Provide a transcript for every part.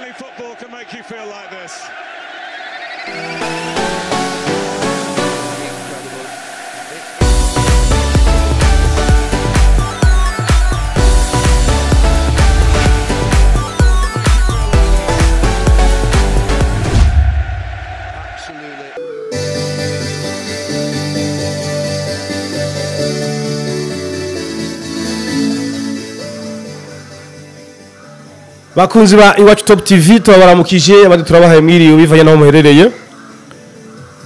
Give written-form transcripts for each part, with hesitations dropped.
Only football can make you feel like this. Bakunzi ba Iwacu Top TV, turabaramukije, abandi turabahaye mwiriwe bivanye naho muherereye.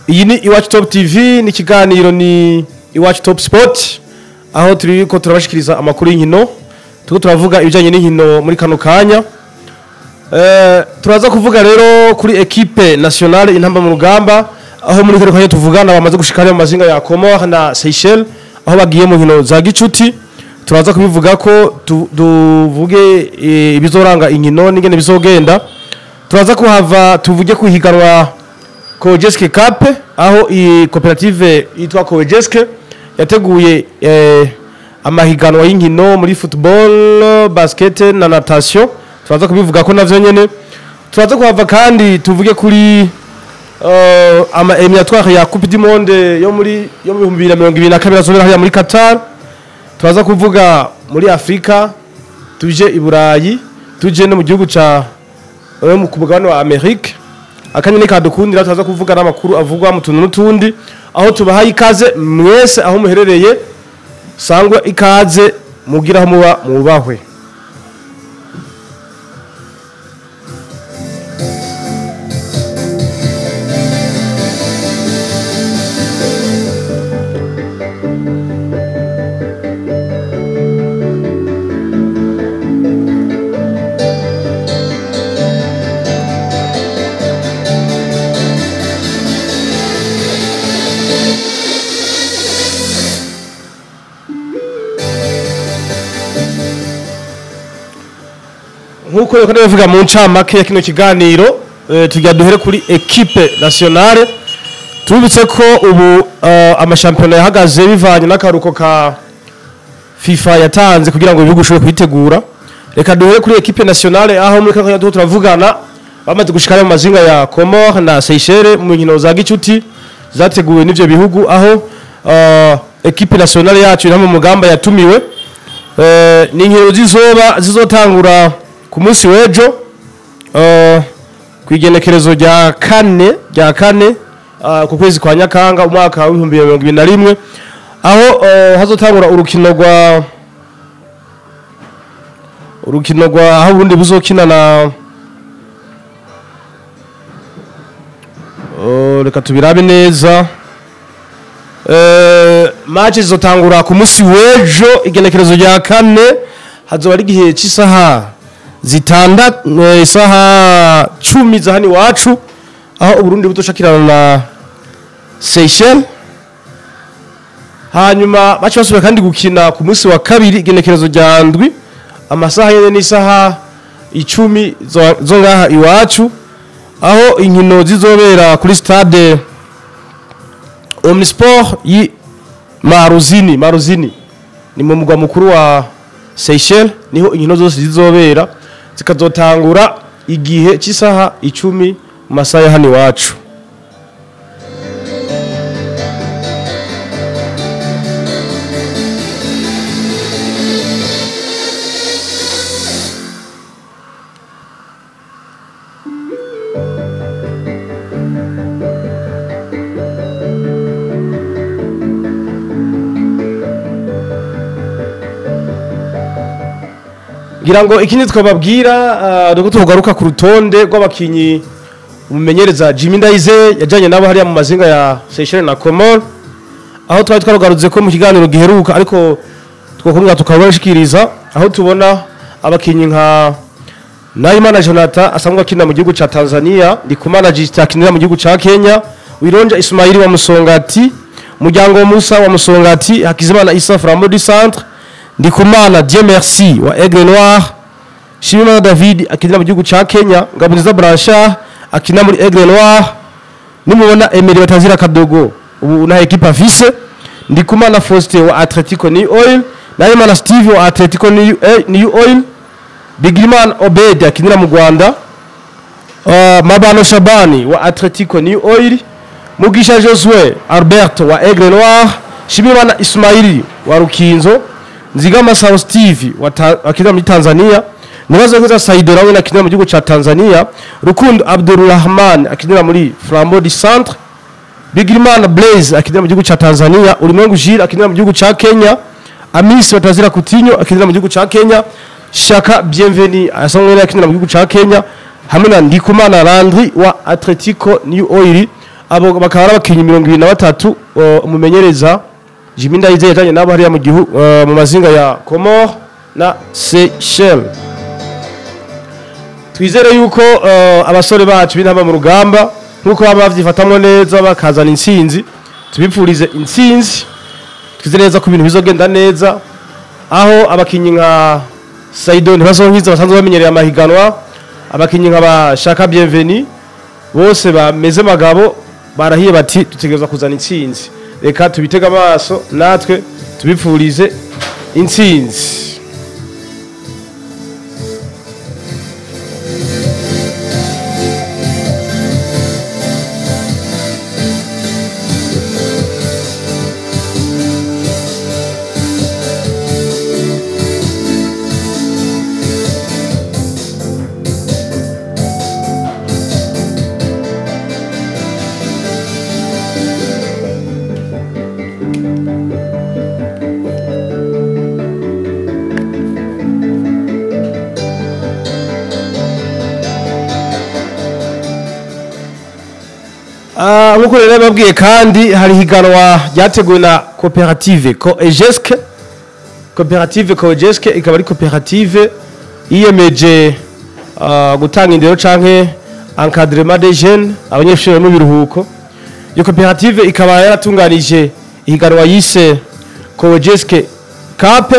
Iyi ni Iwacu Top TV, ni ikiganiro ni Iwacu Top Sport, aho turiko turabashikiriza amakuru y'inkino. Turiko turavuga ibijanye n'inkino muri kano kanya. Turaza kuvuga rero kuri equipe nationale Intamba mu Rugamba, aho muri kano kanya tuvugana bamaze gushika mu mazinga ya Comores na Seychelles, aho bagiye mu nkino za gicuti. Turaza kubivuga ko tuvuge ibizoranga inkino n'ingene bizogenda. Turaza kuhava tuvuge kuhiganwa Cogeske Cup, aho i koperative yitwa Cogeske yateguye amahiganwa y'inkino muri football, basket na natation. Turaza kubivuga ko navyo nyene. Turaza kuhava kandi tuvuge kuri ama éliminatoire ya Coupe du Monde yo muri yo 2022 azobera hariya muri Qatar. Turaza kuvuga muri Afrika, tuje i Burayi, tuje no mu gihugu ca mu mugabane wa Amerika. Akanyene kadukundira turaza kuvuga n'amakuru avugwa mu tuntu n'utundi, aho tubahaye ikaze mwese aho muherereye, sangwe ikaze mugira aho muba mubahwe. Nkuko rero ndavuga mu ncamake ya kino kiganiro, tujya duhere kuri equipe nationale. Tubibutse ko ubu amashampiyona yahagaze bivanye n'akaruko ka FIFA yatanze kugira ngo ibihugu bishobore kwitegura. Reka duhere kuri equipe nationale, aho muri kano kanya turavugana bamaze gushikana mu mazinga ya Comores na Seychelles mu nkino za gicuti zateguwe n'ivyo bihugu, aho equipe nationale yacu iri mu mugamba yatumiwe. Ni inkino zizoba zizotangura ku munsi w'ejo, kw'igenekerezo rya kane ku kwezi kwa Nyakanga umwaka wa 2021, aho hazotangura urukino rwa aho Burundi buzokina na reka tubirabe neza. Match zizotangura ku munsi w'ejo igenekerezo rya kane, hazoba ari igihe cy'isaha zitandatu, isaha 10 za hano iwacu, aho Uburundi butoshakirana na Seychelles. Hanyuma bace basubira kandi gukina ku munsi wa kabiri igenekerezo rya ndwi, amasaha yene n'isaha 10 zo ngaha iwacu, aho inkino zizobera kuri stade Omnisport yi Maruzini. Maruzini ni mu mugwa mukuru wa Seychelles, niho inkino zose zizobera, zikazotangura igihe cy'isaha 10 mu masaha ya hano iwacu. Ngira ngo ikindi twababwira nuko tugaruka ku rutonde rw'abakinyi umumenyereza Jimmy Ndayizeye yajanye nabo hariya mu mazinga ya Seychelles na Comores, aho twari twarugarutse ko mu kiganiro giheruka, ariko twokumva tukabashikiriza aho tubona abakinyi nka Nahimana Jonathan asanzwe akina mu gihugu ca Tanzania, Ndikumana Justin akinira mu gihugu ca Kenya, Wironja Ismaili wa Musongati, Muryango Musa wa Musongati, Hakizimana Issa Flambeau du Centre, Ndikumana Dieu Merci wa Aigle Noir, Shimimana David akinira mu gihugu ca Kenya, Ngabonziza Blanchard akina muri Aigle Noir, nimubona Emery Batazira Kadogo ubu na equipe afise, Ndikumana Faustin wa Atletico New Oil, Nahimana Steve wa Atletico New Oil, Bigirimana Obed akinira mu Rwanda, Mabano Shabani wa Atletico New Oil, Mugisha Josue Alberto wa Aigle Noir, Shimimana Ismaili wa Rukinzo, Nzigama Sao Steve akinira muri Tanzania, Nibazonkeza Saido nawe akinira mu gihugu ca Tanzania, Rukundo Abdulrahman akinira muri Flambeau du Centre, Bigirimana Blaise akinira mu gihugu ca Tanzania, Ulimwengu Gilles akinira mu gihugu ca Kenya, Amisi Batazira Coutinho akinira mu gihugu ca Kenya, Shaka Bienveni asanzwe akinira mu gihugu ca Kenya, hamwe na Ndikumana Landry wa Atletico New Oil. Abo bakaba ari abakinyi 23 umumenyereza Jimmy Ndayizeye yajanye nabo hariya mu gihugu mu mazinga ya Comores na Seychelles. Twizere yuko abasore bacu b'intamba mu rugamba nkuko baba bavyifatamwo neza bakazana intsinzi, tubipfurize intsinzi. Twizere neza ko ibintu bizogenda neza, aho abakinyi nka Saido Ntibazonkiza basanzwe bamenyereye amahiganwa, abakinyi nka ba Shaka Bienveni bose bameze magabo barahiye bati dutegerezwa kuzana intsinzi. Reka tubitege amaso natwe tubipfurize intsinzi. Nkuko rero babwiye kandi hari higanwa ryateguwe na koperative Coegesque. Koperative Coegesque ikaba ari koperative yiyemeje gutanga indero canke encadrement des jeunes, abanyeshuri mu biruhuko. Iyo koperative ikaba yaratunganije ihiganwa yise Coegesque Cup,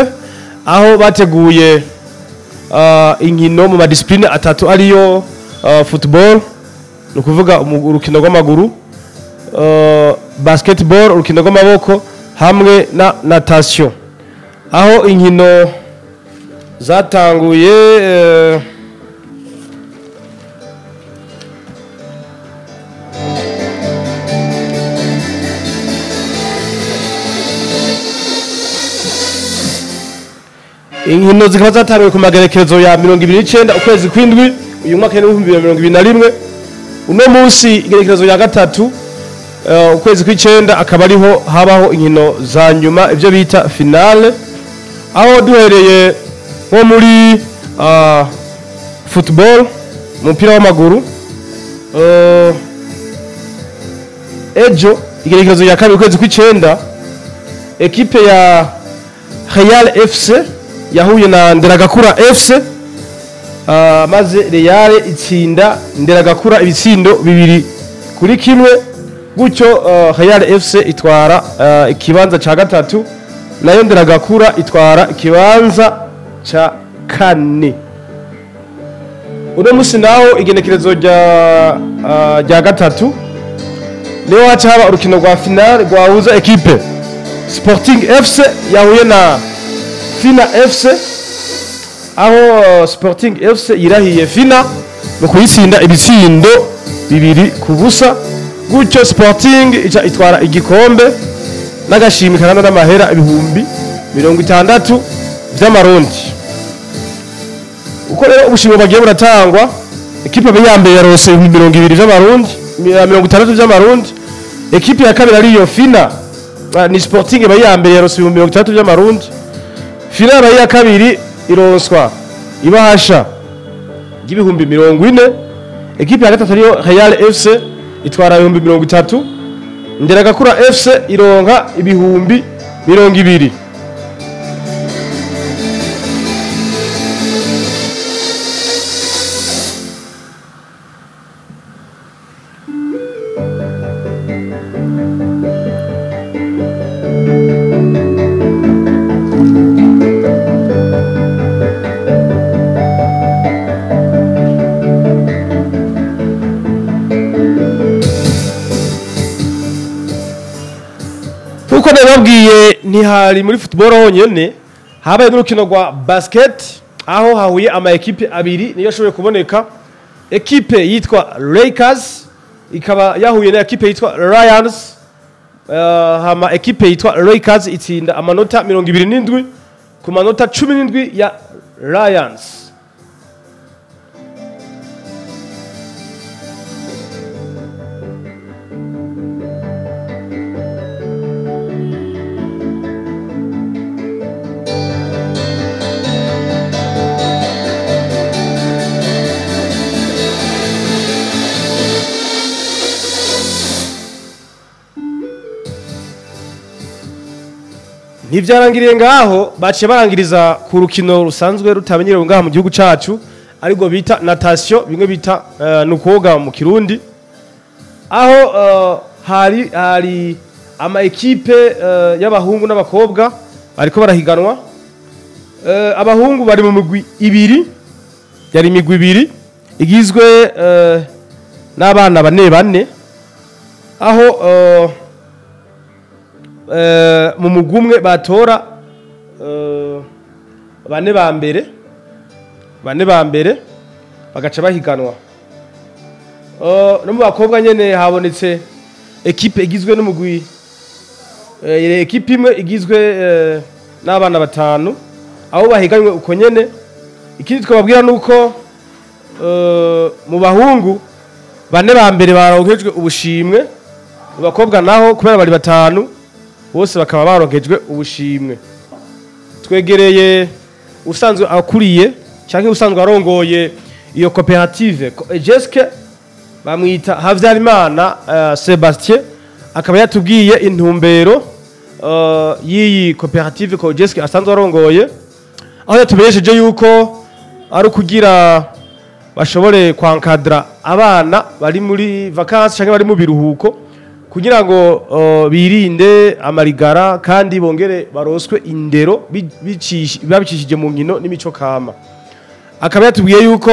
aho bateguye inkino mu madiscipline atatu ariyo football, ni ukuvuga urukino rw'amaguru, basketball urukino rw'amaboko, hamwe na natation. Aho inkino zatanguye inkino zikaba zatanguye ku magerekezo ya 29 ukwezi kw'indwi uyu mwaka w'ibihumbi bibiri na mirongo ibiri na rimwe. Uno munsi igerekezo ya gatatu ukwezi kw'icenda akaba ariho habaho inkino za nyuma, ibyo bita finale, aho duhereye nko muri football, umupira w'amaguru, ejo igerekezo ya kabiri ukwezi kw'icenda ekipe ya Real FC yahuye na Nderagakura FC, maze Real itsinda Nderagakura ibitsindo 2-1, gutyo Real FC itwara ikibanza ca gatatu, nayo Nderagakura itwara ikibanza ca kane. Uno musi naho igenekerezo rya gatatu niho haca haba urukino rwa finale rwahuza ekipe Sporting FC yahuye na Fina FC, aho Sporting FC yirahiye Fina mu kuyitsinda ibitsindo 2-0, gutyo Sporting ica itwara igikombe n'agashimwe kangana n'amahera 60,000 vy'amarundi. Uko rero ubushimwe bagiye buratangwa, ekipe ya mbere yarose 20 vy'amarundi, 60 vy'amarundi, ekipe ya kabiri ariyo Fina ni Sporting ya mbere yarose 60 vy'amarundi, Fina ya kabiri ironswa ibahasha y'ibihumbi 40, ekipe ya gatatu ariyo Real FC itwara 30,000, Nderagakura FC ironka 20,000. Uko nababwiye ntihari muri football honyene, habaye n'urukino rwa basket aho hahuye ama ekipe abiri niyo ashoboye kuboneka. Ekipe yitwa Lakers ikaba yahuye na ekipe yitwa Lions. Hama ekipe yitwa Lakers itsinda amanota 27 ku manota 17 ya Lions. Ntivyarangiriye ngaho, baciye barangiriza ku rukino rusanzwe rutamenyerewe ngaha mu gihugu cacu, ariko bita natation, bimwe bita nukoga mu Kirundi, aho hari ama ekipe y'abahungu n'abakobwa bariko barahiganwa. Abahungu bari mu migwi ibiri, yari imigwi ibiri igizwe n'abana bane bane, aho mu mugumwe batora bane ba mbere bagaca bahiganwa. No mu bakobwa nyene habonetse ekipe igizwe n'umugwi, ekipe imwe igizwe n'abana batanu, aho bahiganywe uko nyene. Ikindi twababwira nuko mu bahungu bane ba mbere baronkejwe ubushimwe, mu bakobwa naho kubera bari batanu bose bakaba baronkejwe ubushimwe. Twegereye usanzwe akuriye cyangwa usanzwe arongoye iyo koperative Jeske, bamwita Havyarimana Sebastien, akaba yatubwiye intumbero y'iyi koperative Jeske asanzwe arongoye, aho yatumenyesheje yuko ari kugira bashobore kwankadra abana bari muri vacances cyangwa bari mu biruhuko, kugira ngo birinde amarigara kandi bongere baroswe indero babicishije mu nkino n'imico kama. Akaba yatubwiye yuko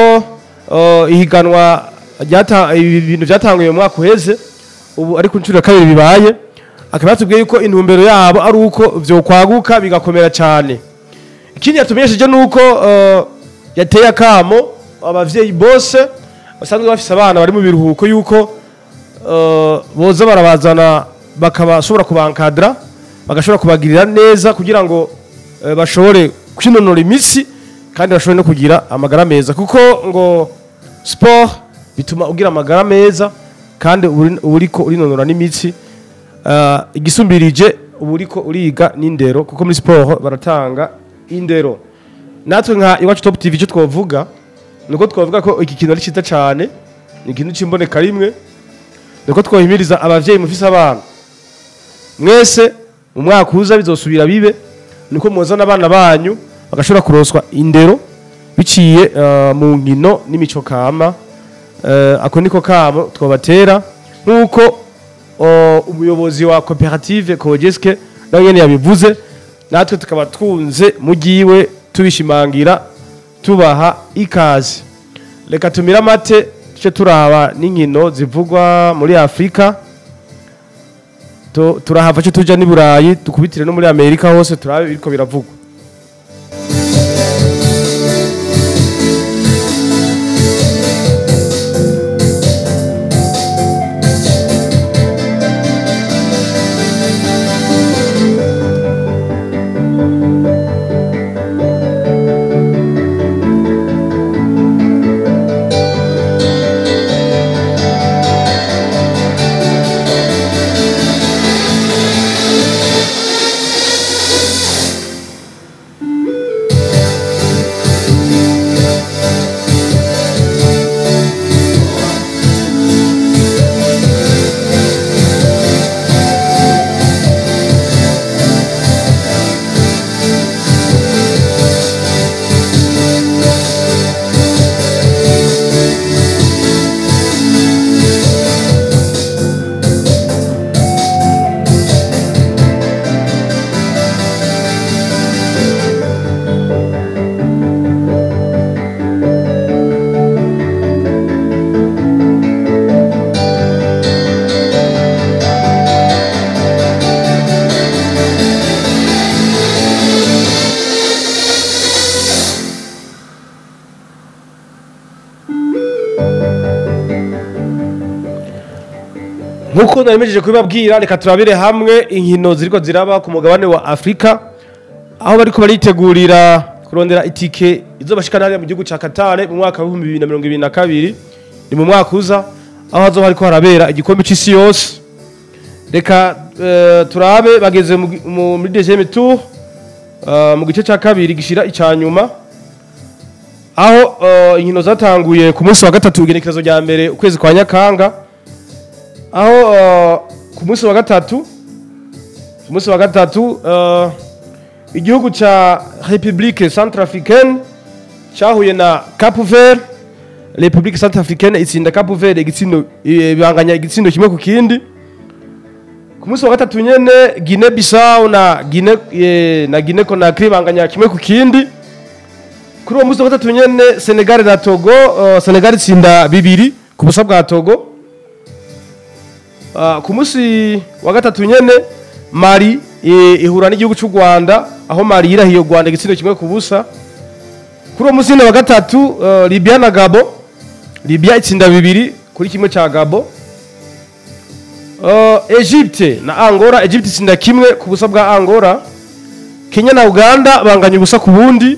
ihiganwa ibintu byatanguye mu mwaka uheze, ubu ari ku nshuro ya kabiri bibaye. Akaba yatubwiye yuko intumbero yabo ari uko vyokwaguka bigakomera cyane. Ikindi yatumenyesheje nuko yateye akamo abavyeyi bose basanzwe bafise abana bari mu biruhuko yuko boza barabazana bakabashobora kubankadra, bagashobora kubagirira neza kugira ngo bashobore kwinonora imitsi kandi bashobore no kugira amagara meza, kuko ngo sport bituma ugira amagara meza kandi uriko urinonora n'imitsi. Igisumbirije uburiko uriga n'indero, kuko muri sport baratanga indero. Natwe nka Iwacu Top TV icyo twovuga nuko twavuga ko iki kintu ari cyiza cyane, ni ikintu c'imboneka rimwe. Nuko twohimiriza abavyeyi mufise abana mwese, mu mwaka uza bizosubira bibe, nuko muzana abana banyu bagashobora kuroswa indero biciye mu nkino n'imico kama. Ako niko kamo twobatera, nkuko umuyobozi wa koperative Kojeske nawe nyene yabivuze, natwe tukaba twunze mugiwe tubishimangira tubaha ikaze. Reka tumira amate tuce turaba n'inkino zivugwa muri Afrika, turahava cyo tuja ni Burayi, dukubitire no muri Amerika hose turabe biriko biravugwa. Nkuko naremejeje kubibabwira, reka turabire hamwe inkino ziriko ziraba ku mugabane wa Afrika, aho bariko baritegurira kurondera itike izobashikana hariya mu gihugu ca Qatar mu mwaka wa 2022. Ni mu mwaka uza, aho hazoba hariko harabera igikombe c'isi yose. Reka turabe bageze muri deuxième tour, mu gice ca kabiri gishira icanyuma, aho inkino zatanguye ku munsi wa gatatu, igenekerezo rya mbere ukwezi kwa Nyakanga, aho ku munsi wa gatatu igihugu ca République Centrafricaine cyahuye na Cape Verde. République Centrafricaine itsinda Cape Verde igitsindo, banganya igitsindo 1-1. Ku munsi wa gatatu nyene, Guinea Bissau na Guinea Conakry banganya 1-1. Kuri uwo munsi wa gatatu nyene, Senegal na Togo, Senegal itsinda 2-0 bwa Togo. Ku munsi wa gatatu nyene, Mali ihura n'igihugu cy'u Rwanda, aho Mali yirahiye u Rwanda igitsindo 1-0. Kuri uwo munsi wa gatatu, Libya na Gabon, Libya itsinda 2-1 cya Gabon. Egypte na Angola, Egypte itsinda 1-0 bwa Angola. Kenya na Uganda banganya 0-0.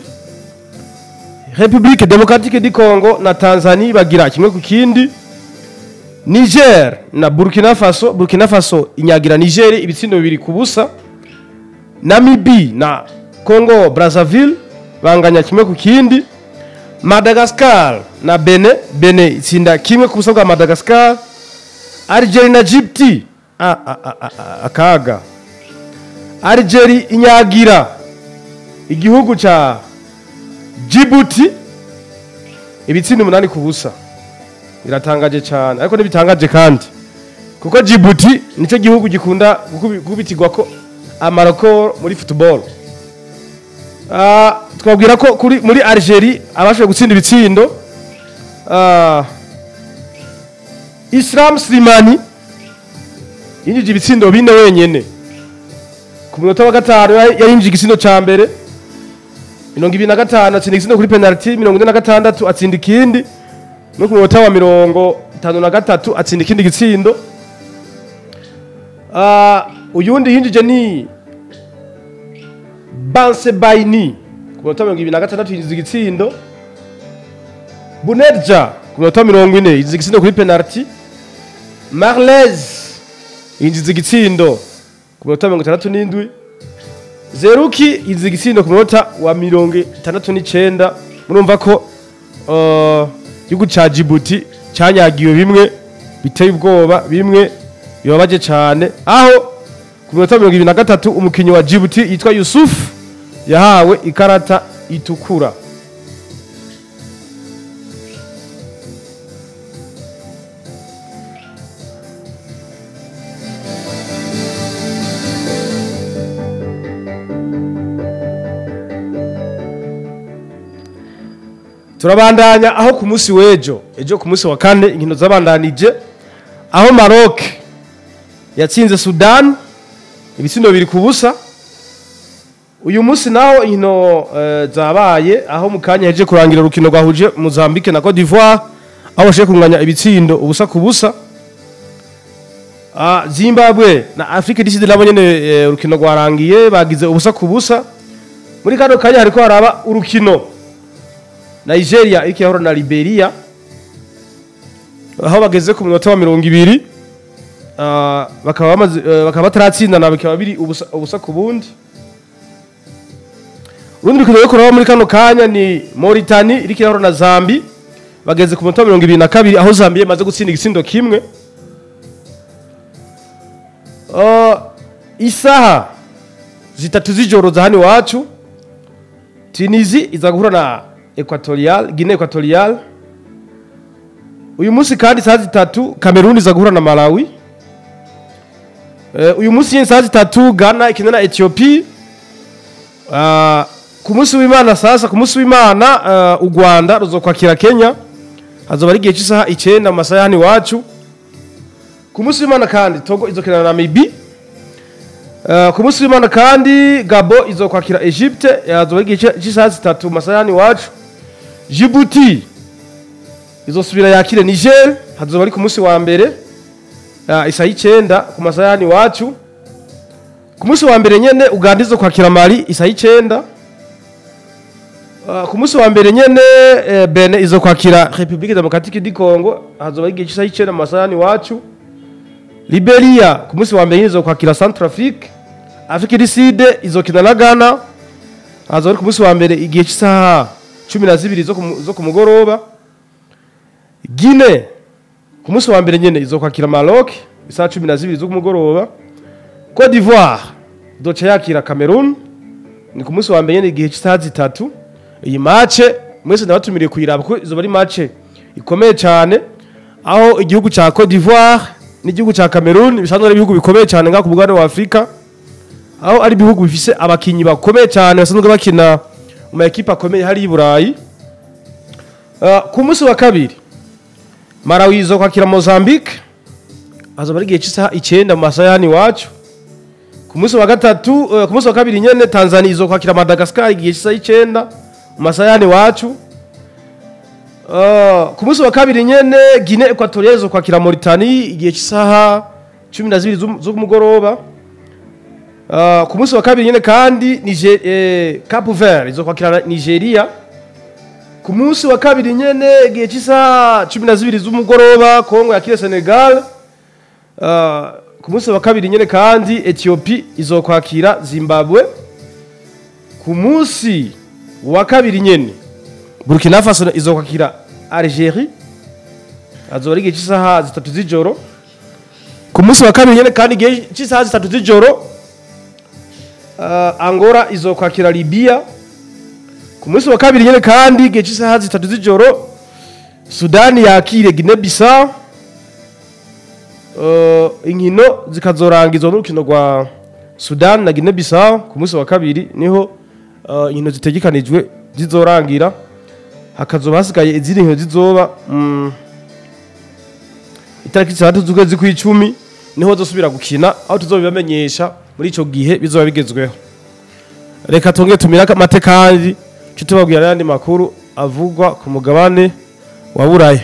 République Démocratique du Congo na Tanzanie bagira 1-1. Niger na Burkina Faso, Burkina Faso inyagira Niger ibitsindo 2-0. Namibie na Congo Brazzaville banganya 1-1. Madagascar na Benin, Benin itsinda 1-0 bwa Madagascar. Algeria na Djibouti, akaga. Algeria inyagira igihugu ca Djibouti ibitsindo 8-0. Biratangaje cyane, ariko ntibitangaje kandi, kuko Djibouti nicyo gihugu gikunda gukubitirwa ko amaroko muri football. Twabwira ko kuri muri Algeria abashoboye gutsinda ibitsindo, Islam Slimani yinjije ibitsindo 4 wenyene. Ku munota wa gatanu yarinjije igitsindo ca mbere, 25 atsinda igitsindo kuri penalty, 46 atsinda ikindi, no ku munota wa 53 atsinda ikindi gitsindo. Uyundi yinjije ni Bensebaini, ku munota wa 26 yinjiza igitsindo. Bounedjah ku munota wa 40 yinjiza igitsindo kuri penalty. Mahrez yinjiza igitsindo ku munota wa 67. Zerrouki yinjiza igitsindo ku munota wa 69. Murumva ko igihugu ca Djibouti cyanyagiwe bimwe biteye ubwoba, bimwe bibabaje cyane, aho ku minota 23 umukinnyi wa Djibouti yitwa Yusuf yahawe ikarata itukura. Turabandanya, aho ku munsi w'ejo, ejo ku munsi wa kane, inkino zabandanije, aho Maroc yatsinze Sudan ibitsindo 2-0. Uyu munsi naho inkino zabaye, aho mu kanya heje kurangira urukino rwahuje Mozambique na Cote d'Ivoire, aho bashoboye kunganya ibitsindo 0-0. Zimbabwe na Afrique du Sud nabo nyene urukino rwarangiye bagize 0-0. Muri kano kanya hariko haraba urukino Nigeria iriko yahura na Liberia, aho bageze ku munota wa 20, bakaba bamaze, bakaba bataratsindana, bikaba biri 0-0. Urundi rukino ruriko ruraba muri kano kanya ni Mauritania iriko irahura na Zambie, bageze ku munota wa 22, aho Zambie imaze gutsinda igitsindo 1. Isaha 3 z'ijoro za hano iwacu, Tunisie iza guhura na Equatorial, Guinea Equatorial. Uyu munsi kandi isaha 3 Cameroon iza guhura na Malawi. Uyu munsi isaha 3 Ghana ikina na Ethiopia. Ku munsi w'Imana, sasa ku munsi w'Imana, u Rwanda ruzokwakira Kenya, hazoba ari igihe cy'isaha 9 mu masaha ya hano iwacu. Ku munsi w'Imana kandi Togo izokina na Namibia. Ku munsi w'Imana kandi Gabon izokwakira Egypte, hazoba ari igihe cy'isaha 3 mu masaha ya hano iwacu. Djibouti Izosubira yakire Niger, hazoba ari ku munsi wa mbere isaha 9 ku masaha yani wacu. Ku munsi wa mbere nyene Uganda izo kwakira Mali isaha 9. Ku munsi wa mbere nyene Benin izo kwakira République Démocratique du Congo, hazoba igihe cy'isaha 9 mu masaha yani wacu. Liberia ku munsi wa mbere izo kwakira Centrafrique. Afrique du Sud izokina na Ghana, hazoba ari ku munsi wa mbere igihe cy'isaha 12 zo ku mugoroba. Guinea ku munsi wa mbere nyene izo kwakira Maroc isaha 12 zo ku mugoroba. Côte d'Ivoire doce yakira Cameroon ni ku munsi wa mbere nyene igihe cy'isaha 3. Iyi match mwese ndabatumiriye kuyiraba kuko izoba ari match ikomeye cyane, aho igihugu cya Côte d'Ivoire n'igihugu cya Cameroon bisanzwe ari ibihugu bikomeye cyane ngaho ku mugabane wa Afrika, aho ari ibihugu bifise abakinyi bakomeye cyane basanzwe bakina mu ma equipe akomeye hari i Burayi. Ku munsi wa kabiri Malawi izo kwakira Mozambique, hazoba ari igihe cy'isaha 9 mu masaha yani wacu. Ku munsi wa gatatu, ku munsi wa kabiri nyene Tanzania izo kwakira Madagascar igihe cy'isaha 9 mu masaha yani wacu. Ku munsi wa kabiri nyene Guinea Equatoriale izo kwakira Mauritania igihe cy'isaha 12 z'umugoroba. Ku munsi wa kabiri nyene kandi Cape Verde izo kwakira Nigeria. Ku munsi wa kabiri nyene igihe cy'isaha 12 z'umugoroba Congo yakire Senegal. Ku munsi wa kabiri nyene kandi Ethiopia izokwakira Zimbabwe. Ku munsi wa kabiri nyene Burkina Faso izokwakira Algeria, azoba ari igihe cy'isaha 3 z'ijoro. Ku munsi wa kabiri nyene kandi igihe cy'isaha 3 z'ijoro Angola izokwakira Libya. Ku munsi wa kabiri nyene kandi igihe cy'isaha 3 z'ijoro Sudani yakire Guinea Bissau. Inkino zikazorangizwa n'urukino rwa Sudan na Guinea Bissau ku munsi wa kabiri, niho inkino zitegekanijwe zizorangira, hakazoba hasigaye izindi nkino zizoba itariki 6 z'ukwezi kw'icumi, niho zosubira gukina, aho tuzobibamenyesha muri ico gihe bizoba bigezweho. Reka tongere tumire amate kandi tubabwira n'ayandi makuru avugwa ku mugabane wa Buraya.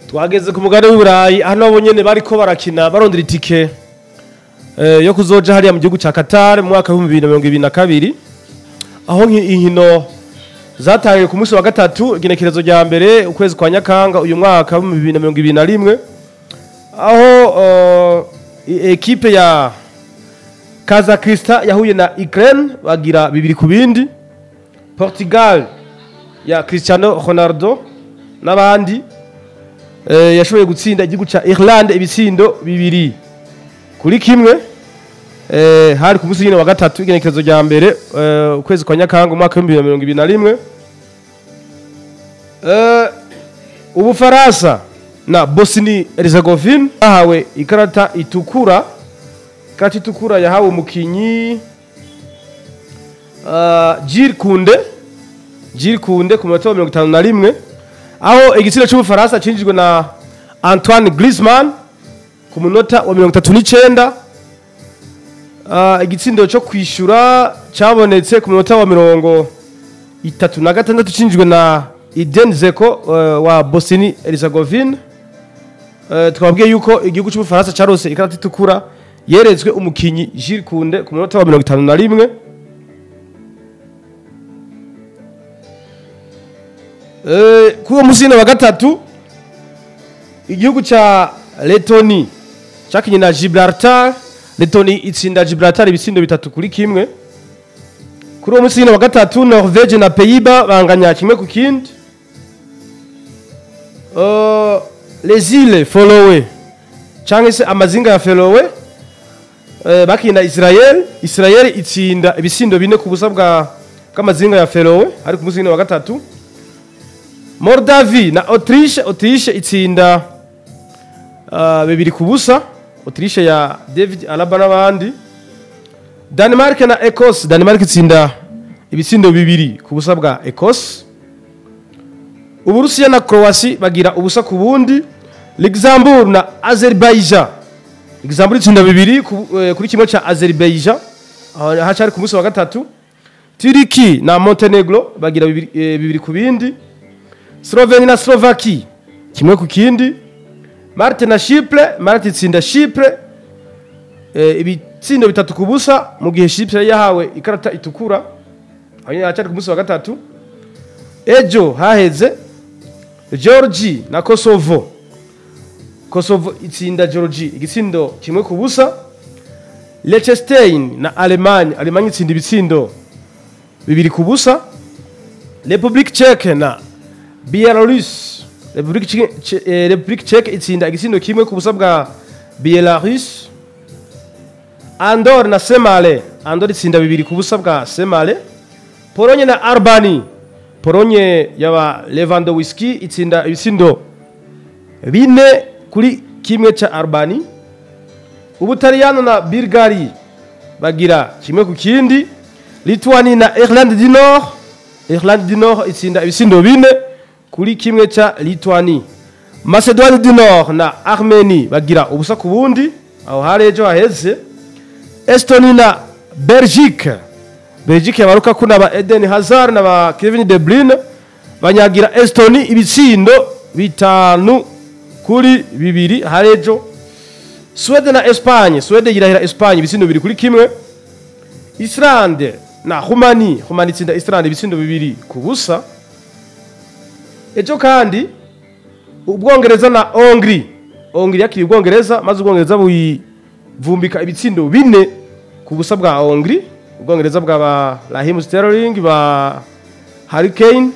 Twageze ku mugabane w'Iburayi, hano abo nyene bariko barakina barondera itike yo kuzoja hariya mu gihugu ca Qatar mu mwaka wa 2022, aho inkino zatangiye ku munsi wa gatatu igenekerezo rya mbere ukwezi kwa Nyakanga uyu mwaka wa 2021, aho ekipe ya Kazakhstan yahuye na Ukraine bagira 2-2, Portugal ya Cristiano Ronaldo n'abandi yashoboye gutsinda igihugu ca Irlande ibitsindo 2-1. Hari ku munsi nyine wa gatatu igenekerezo rya mbere ukwezi kwa Nyakanga umwaka wa 2021. Ubufaransa na Bosnie Herzegovine bahawe ikarata itukura. Ikarata itukura yahawe umukinyi Jules Koundé ku munota wa 51, aho igitsina cy'Ubufaransa cinjijwe na Antoine Griezmann ku munota wa 39. Igitsindo cyo kwishura cyabonetse ku munota wa 36 cinjijwe na Eden Zeko wa Bosnie Herzegovine. Twabwiye yuko igihugu cy'Ubufaransa carose ikarata itukura yeretswe umukinyi Jules Koundé ku munota wa 51. Kuri uwo munsi wa gatatu, igihugu ca Letoni cakinye na Gibraltar. Letoni itsinda Gibraltar ibitsindo 3-1. Kuri uwo munsi wa gatatu, Norvege na Pays-Bas banganya 1-1. Les îles Faroe cyangwa se amazinga ya Faroe bakina Israel. Israel itsinda ibitsindo 4-0 bw'amazinga ya Faroe, ari ku munsi wa gatatu. Moldavi na Autriche, Autriche itsinda 2-0, Autriche ya David Alaba n'abandi. Denmark na Ecosse, Denmark itsinda ibitsindo 2-0 bwa Ecosse. Uburusiya na Croatie bagira 0-0. Luxembourg na Azerbaijan, Luxembourg itsinda 2-1 ca Azerbaijan, hacari ku munsi wa gatatu. Turiki na Montenegro bagira 2-2. Slovenia na Slovaki 1-1. Malte na Chypre, Malte itsinda Chypre ibitsindo 3-0, mu gihe Chypre yahawe ikarata itukura, aho hacari ku munsi wa gatatu. Ejo haheze Georgie na Kosovo, Kosovo itsinda Georgie igitsindo 1-0. Liechtenstein na Allemagne, Allemagne itsinda ibitsindo 2-0. Republique Tchèque na Belarus, Republique Tchèque itsinda igitsindo 1-0 bwa Belarus. Andorre na Semale, Andorre itsinda 2-0 bwa Semale. Pologne na Albanie, Pologne yaba Lewandowski itsinda ibitsindo 4-1 ca Albanie. Ubutaliyano na Bulgarie bagira 1-1. Lituanie na Irlande du Nord, Irlande du Nord itsinda ibitsindo 4-1 ca Lituanie. Macedoine du Nord na Armenie bagira 0-0, aho hari ejo haheze. Estonie na Belgique, Belgique yabaruka kuna ba Eden Hazard na ba Kevin De Bruyne banyagira Estonie ibitsindo 5-2 hari ejo. Sweden na Espagne, Sweden yirahira Espagne ibitsindo 2-1. Islande na Romani, Romani itsinda Islande ibitsindo 2-0. Ejo kandi Ubwongereza na Hongrie, Hongrie yakiriye Ubwongereza maze Ubwongereza buyivumbika ibitsindo 4-0 bwa Hongrie. Ubwongereza bwa ba Raheem Sterling ba Harry Kane.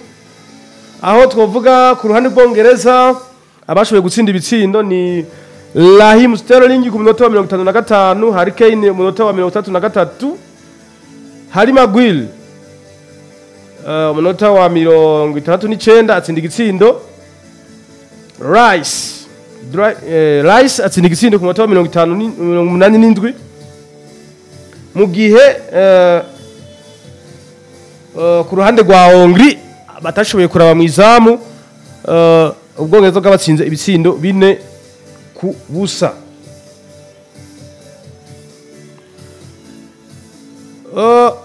Aho twovuga ku ruhande rw'Ubwongereza abashoboye gutsinda ibitsindo ni Raheem Sterling ku munota wa 55, Harry Kane ku munota wa 33, Harry Maguire umunota wa 69 atsinda igitsindo. Rice atsinda igitsindo ku munota wa 87, mu gihe ku ruhande rwa Hongrie batashoboye kuraba mu izamu, Ubwongereza bwabatsinze ibitsindo 4-0.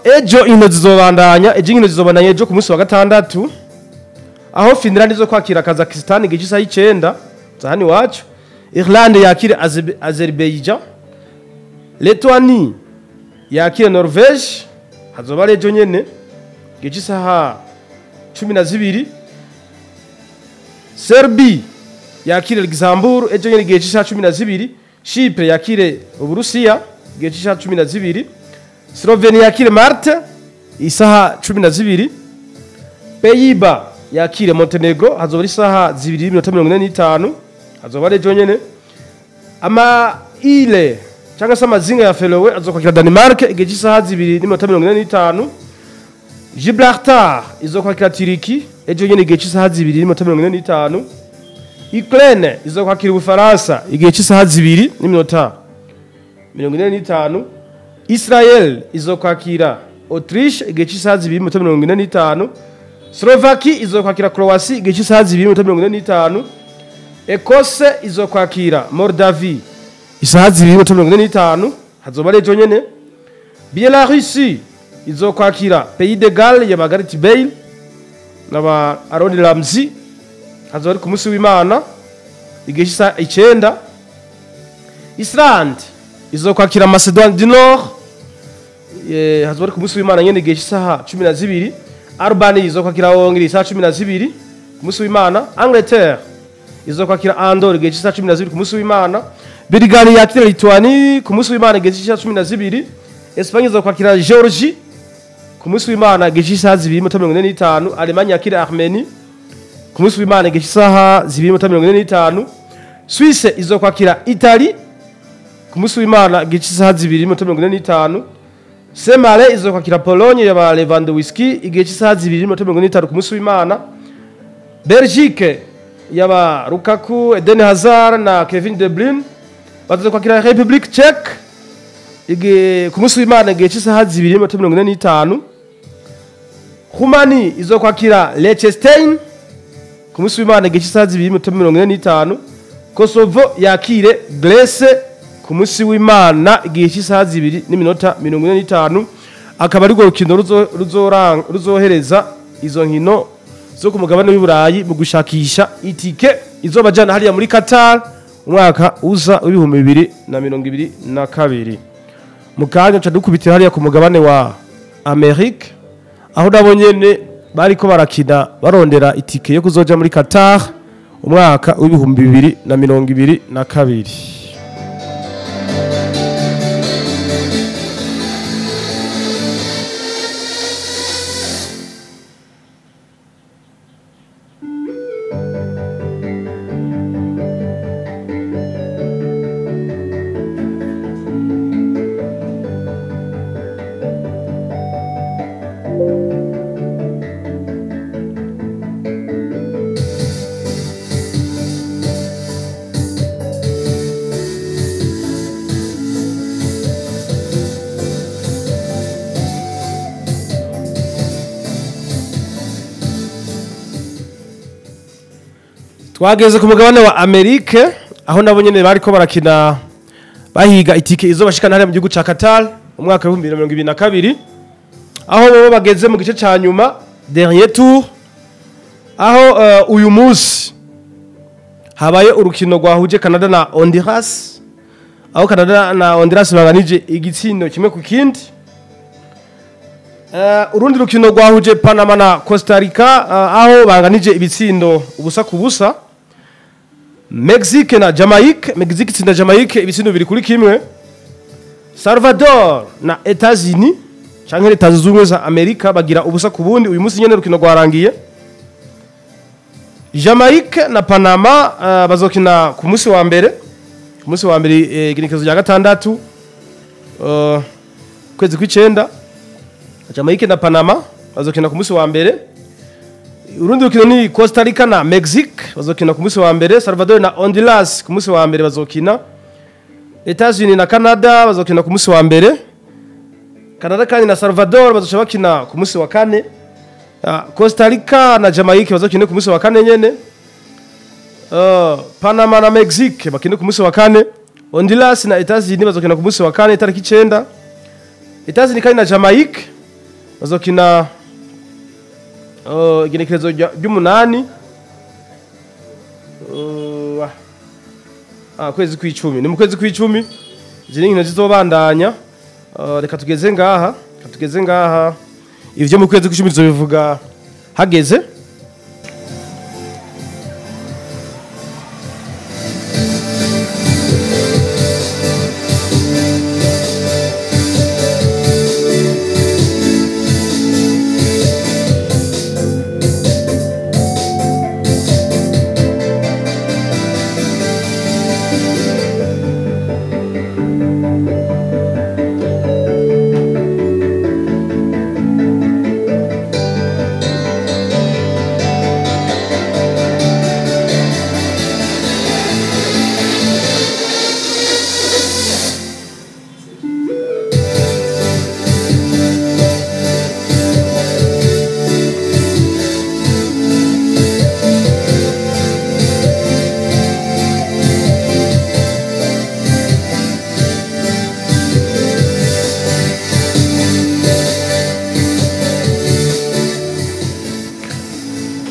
Ejo inkino zizobandanya, ejo inkino zizobandanya ejo ku munsi wa gatandatu, aho Finland izo kwakira Kazakhstan igice isaha 9 za hano iwacu. Irlande yakire Azerbaijan, Lituanie yakire Norvege, hazoba ari ejo nyene igice isaha 12. Serbie yakire Luxembourg ejo nyene igihe cy'isaha 12. Chypre yakire Uburusiya igihe cy'isaha 12. Slovenia yakire Malte isaha 12. Pays-Bas yakire Montenegro hazoba ari isaha 2:45, hazoba ari ejo nyene. Ama ile cyangwa se amazinga ya Faroe azokwakira Denmark igihe cy'isaha 2:45. Gibraltar izokwakira Turiki ejo nyene igihe cy'isaha 2:45. Ukraine izokwakira Ubufaransa igihe cy'isaha 2:45. Israel izokwakira Autriche igihe cy'isaha 2:45. Slovakia izokwakira Croatie igihe cy'isaha 2:45. Ecosse izokwakira Moldavie isaha 2:45, hazoba ari ejo nyene. Biélorussie izokwakira Pays de Galles ya Gareth Bale n'aba Aaron Ramsey, hazoba ari ku munsi w'Imana igihe cy'isaha 9. Islande izokwakira Macedoine du Nord, hazoba ari ku munsi w'Imana nyene igihe cy'isaha 12. Albania izokwakira Hongrie isaha 12. ku munsi w'Imana. Angleterre izokwakira Andorre igihe cy'isaha 12 ku munsi w'Imana. Bulgaria yakira Lituanie ku munsi w'Imana igihe cy'isaha 12. Espagne izokwakira Georgie ku munsi w'Imana igihe cy'isaha 2:45. Allemagne yakira Armenie ku munsi w'Imana igihe cy'isaha 2:45. Suisse izokwakira Italie ku munsi w'Imana igihe cy'isaha 2:45. Semale izokwakira Pologne ya Lewandowski igihe cy'isaha 2:45 ku munsi w'Imana. Belgique yaba Lukaku, Eden Hazard na Kevin De Bruyne bazokwakira Republique Czech igihe ku munsi w'Imana igihe cy'isaha 2:45. Rumani izokwakira Liechtenstein ku munsi w'Imana igihe cy'isaha 2:45. Kosovo yakire Grèce ku munsi w'Imana igihe cy'isaha 2:45. Akaba ari rukino ruzohereza izo nkino zo ku mugabane w'Iburayi mu gushakisha itike izobajana hariya muri Qatar umwaka uza w'2022. Mu kanya nca dukubitira hariya ku mugabane wa Amerique, aho nabo nyene bariko barakina barondera itike yo kuzoja muri Qatar umwaka w'2022. Twageze ku mugabane wa Amerike, aho nabo nyene bariko barakina bahiga itike izobashikana hariya mu gihugu ca Qatar umwaka wa 2022, aho bo bageze mu gice ca nyuma, dernier tour, aho uyu munsi habaye urukino rwahuje Canada na Honduras, aho Canada na Honduras banganije igitsindo kimwe ku kindi. Urundi rukino rwahuje Panama na Costa Rica, aho banganije ibitsindo ubusa ku busa. Mexique na Jamaica, Mexique itsinda Jamaica ibitsindo 2-1. Salvador na Etats-Unis canke Leta Zunze Ubumwe za Amerika bagira 0-0. Uyu munsi nyene rukino rwarangiye. Jamaica na Panama bazokina ku munsi wa mbere, ku munsi wa mbere igenekerezo rya 6 kwezi kw'icenda. Jamaica na Panama bazokina ku munsi wa mbere. Urundi rukino ni Costa Rica na Mexique bazokina ku munsi wa mbere. Salvador na Honduras ku munsi wa mbere bazokina. Etats-Unis na Canada bazokina ku munsi wa mbere. Canada kandi na Salvador bazoca bakina ku munsi wa kane. Costa Rica na Jamaica bazokina ku munsi wa kane nyene. Panama na Mexique bakina ku munsi wa kane. Honduras na Etats-Unis bazokina ku munsi wa kane tariki 9. Etats-Unis kandi na Jamaica bazokina igenekerezo ry'umunani kwezi kw'icumi. Ni mu kwezi kw'icumi izi ni inkino zizobandanya. Reka tugeze ngaha, reka tugeze ngaha, ivyo mu kwezi kw'icumi tuzobivuga hageze.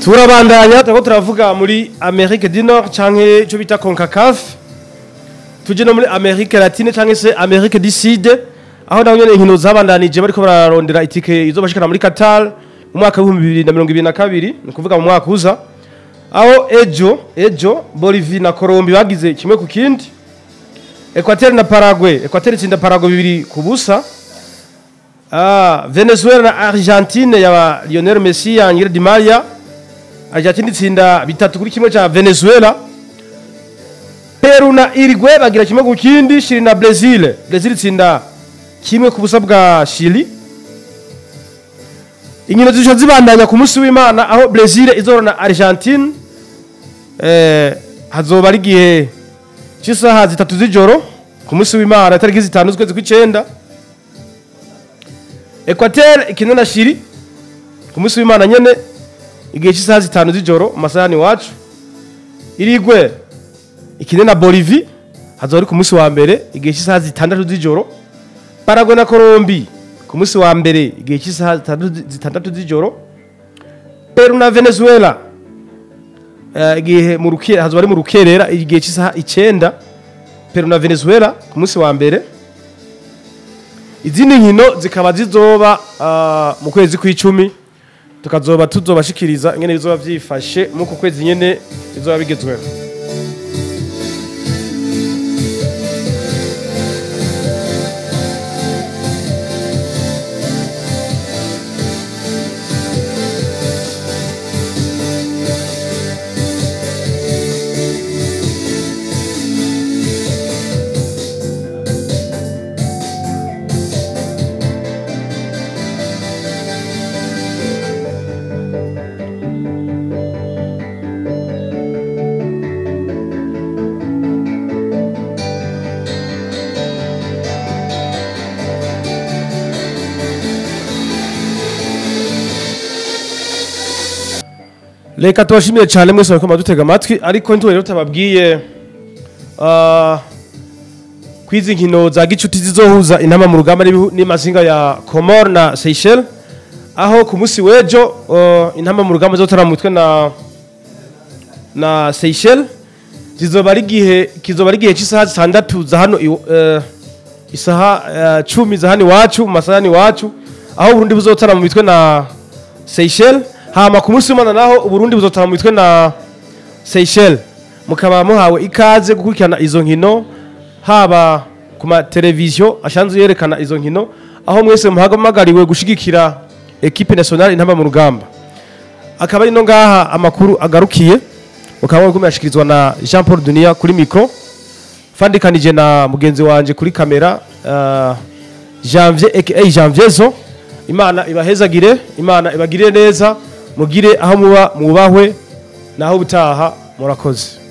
Turabandanya turiko turavuga muri Amerique du Nord canke ico bita CONCACAF, tuje no muri Amerique Latine canke se Amerique du Sud, aho naho nyene inkino zabandanije bariko bararondera itike izobashikana muri Qatar mu mwaka wa 2022, ni kuvuga mu mwaka uza. Aho ejo Bolivie na Colombie bagize 1-1. Equateur na Paraguay, Equateur itsinda Paraguay 2-0. Venezuela na Argentine ya Lionel Messi ya Angel Di Maria. Argentine itsinda 3-1 cha Venezuela. Peru na Uruguay bagira 1-1. Chile na Brazil, Brazil itsinda 1-0 bwa Chile. Inkino zijo zibandanya ku munsi w'Imana aho Brazil izora na Argentine. Hazoba ari gihe cy'isaha 3 z'ijoro ku munsi w'Imana tariki 5 z'ukwezi kw'icenda. Equateur ikina na Chile ku munsi w'Imana nyene igihe cy'isaha 5 z'ijoro amasaha ni wacu. Irigwe ikina na Bolivie hazoba ari ku munsi wa mbere igihe cy'isaha 6 z'ijoro. Paraguay na Colombie ku munsi wa mbere igihe cy'isaha 6 z'ijoro. Peru na Venezuela igihe mu rukerera hazoba ari mu rukerera igihe cy'isaha 9. Peru na Venezuela ku munsi wa mbere. Izindi nkino zikaba zizoba mu kwezi kw'icumi, tukazoba tuzobashikiriza ingene bizoba vyifashe mu kwezi nyene bizoba bigezweho. Reka tubashimire cyane mwese bariko badutega amatwi, ariko ntuwe rero tababwiye kwizi nkino za gicuti zizohuza intama mu rugamba n'amazinga ya Comores na Seychelles, aho ku munsi w'ejo intama mu rugamba zotara mu mutwe na Seychelles. Zizoba ari gihe kizoba ari gihe cy'isaha 6 za hano isaha 10 za hano iwacu mu masaha iwacu, aho Burundi buzotara mu mitwe na Seychelles. Hama ku munsi w'Imana naho Burundi buzotara mu mitwe na Seychelles. Mukaba muhawe ikaze gukurikirana izo nkino haba ku ma televiziyo ashanzwe yerekana izo nkino, aho mwese muhagamagariwe gushigikira equipe nationale intamba mu rugamba. Akaba ari no ngaha amakuru agarukiye, mukaba muriko na Jean Paul Dunia kuri micro, fandikanije na mugenzi wanje kuri kamera Janvier aka Janviezo. Imana ibahezagire, Imana ibagirire neza, mugire aho muba mubahwe naho butaha. Murakoze.